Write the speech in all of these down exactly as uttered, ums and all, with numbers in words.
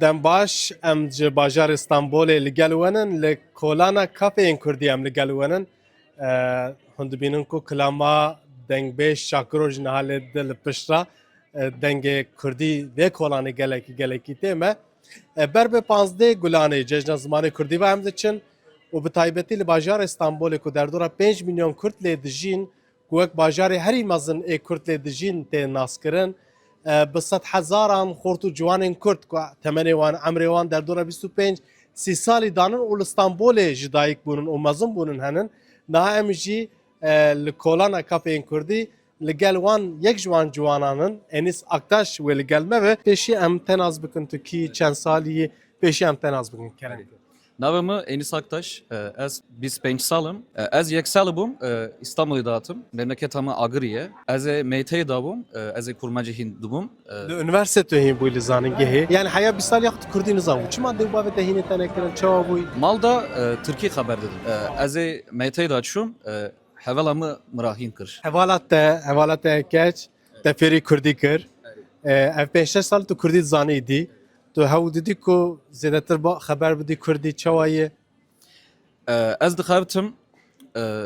Dem baş, em ji bajarê Stenbolê li gel we nin, li kolana kafeyên kurdî em li gel we nin. E, hûn dibînin ku kilama dengbêj Şakiro ji niha lê dide li pişt re, e, dengê kurdî vê kolanê gelekî, gelekî tê me. E, ber bi panzdeh Gulanê Cejna Zimanê Kurdî ve em diçin û bi taybetî li bajarê Stenbolê ku derdora pênc milyon kurd lê dijîn, ku wek bajarê herî mezin ê kurd lê dijîn tê naskirin, e, bi sedhezaran xort û ciwanên kurd ku temenê wan, emrê wan derdora bîst û pênc sî salî danin û li Stenbolê ji dayik bûnin û mezin bûnin henin, niha em jî, e, li kolana kafeyên kurdî li gel wan yek ji wan ciwanan in, Enîs Aktaş wê li gel me be. Pêşî em te nas bikin, tu kî, çend salî yî? Pêşî em te nas bikin, kerem. Navê min Enîs Aktaş, e, ez bîst pênc sal im. E, ez yek sal bûm, e, Îstanbulê de hatim. Memleketa min Agirî ye. Ez ê meyteyê de bûm, e, ez ê kurmancî hîn dibûm. E, Li unîversîte tu hîn bûyî li zanîngehê. Yani heya bîst sal ya xwe tu kurdî nizanbû. Çima dê û bavê te hînê te nekirin? Çawa bûyî? Mal da, e, tirkî xeber didim. E, ez ê meyteyê de çûm. E, Hevala min min re hîn kir. Hevala te, hevala te keç, te fêrî kurdî kir. E, ev pênc şeş sal tu kurdî dizanî dî. Tu hewl didî ku zêdetir ba-, xeber bidî kurdî çawa ye? E, ez dixebitim, e,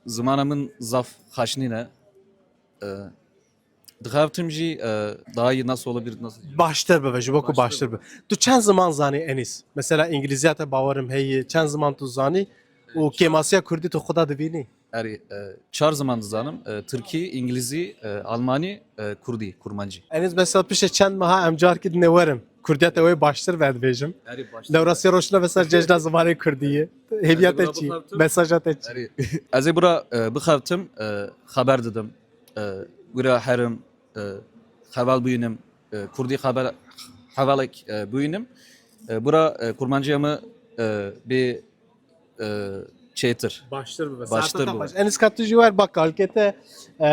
zimana min zaf xaş nîne. E, dixebitim jî, e, daha iyi nasıl olabilir, nasıl? Baştir bibe, ji bo ku baştir bibe. Tu çend ziman zanî, Enîs? Mesela, îngilîziya te bawerim heye, çend ziman tu zanî? Û kêmasiya kurdî tu xwe de dibînî? Erê, e, çar ziman dizanim. E, tirkî, îngilîzî, e, almanî, e, kurdî, kurmancî. Enîs, mesela, piştê çend meha em carkî dinê werin. Kurdiya te wê baştir vedibêjim. Erê, baştir. Lewra sê roj ne mesela cejna zimanê kurdî ye. Hêviya te çi? Mesaja te çi? Erê, ez ê bira, e, bixebtim, e, xeber didim. E, wira herim, e, xeval bûyinim, e, kurdî xeber, xevalek, e, bûyinim. E, bira, e, kurmanciya me, e, bê, e, çêtir. Baştir bibe. Baştir bibe. Enîs, ka tu jî wer ba kalkê te, e,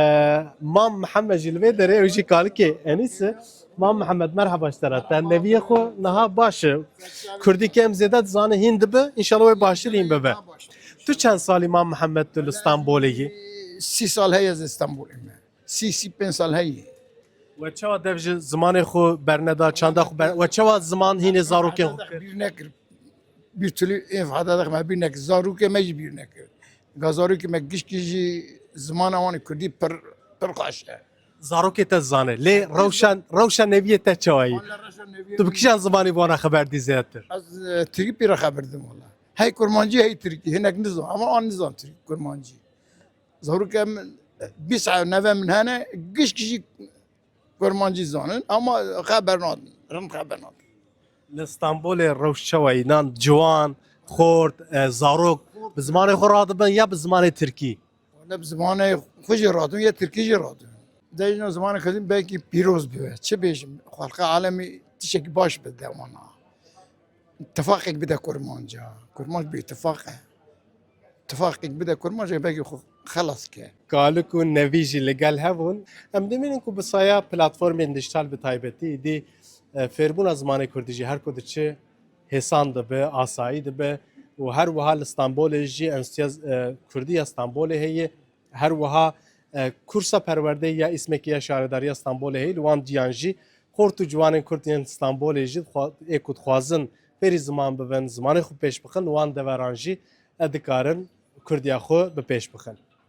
Mam Mihemed jî li vê derê, ew jî kalikê Enîs e. Mam Mihemed, merheba ji te re. Te neviyê xwe niha baş e. Kurdî ke em zêde dizane hîn dibe, înşallah wê baştir hîn bibe. Tu çend salî Mam Mihemed tu li Stenbolê yî? Sî sal heye ez li Stenbolê me. Sî, sî pênc sal heye. We çawa dev ji zimanê xwe berneda, çanda xwe ber-, we çawa ziman hînê zarokên xwe kir? Bîr nekir. Bir türlü enfada da me bîr nekir. Zarokê me jî bîr nekir. Ga zarokê me gişkî jî zimana wan kurdî pir, pir xweş e. Zarokê te zane. Lê rewşa, rewşa neviyê te çawa yî? Walla rewşa neviyê... Tu bi kîjan zimanî bi wana xeber dî zêdetir? Ez, e, tirkî pê re xeber didim walla. Hey kurmancî, hey tirkî. Hinek nizan. Ama an nizan tirkî, kurmancî. Zarokê min bîst neve min hene, gişkî jî kurmancî zanin, ama xeber nadin, rind xeber nadin. Li Stenbolê rewş çawa yî? Nan ciwan, xort, e, zarok bi zimanê xwe radibin ya bi zimanê tirkî? Wele bi zimanê xwe jî radin ya tirkî jî radin. Dejna zimanê xwe belkî pîroz bibe. Çi bêjim? Xelqê alemî tiştekî baş bide wana. Tifaqek bide kurmanca. Kurmanc bi îtifaq e. Tifaqek bide kurmanca belkî xwe xelas ke. Kalik û nevî jî li gel hev bûn. Em dimînin ku bi saya platformên dijital bi taybetî, îdî, e, fêrbûna zimanê kurdî jî her ku diçe hêsan dibe, asayî dibe û her wiha li Stenbolê jî Enstîtuya, e, Kurdî ya Stenbolê heye. Her wiha, e, kursa perwerdeyê ya îsmekê ya Şaredariya Stenbolê heye, li wan diyan jî xort û ciwanên kurd yên Stenbolê jî dixwa-, ê ku dixwazin fêrî ziman bibin, zimanê xwe pêş bixin, li wan deveran jî, e, dikarin kurdiya xwe bi pêş bixin.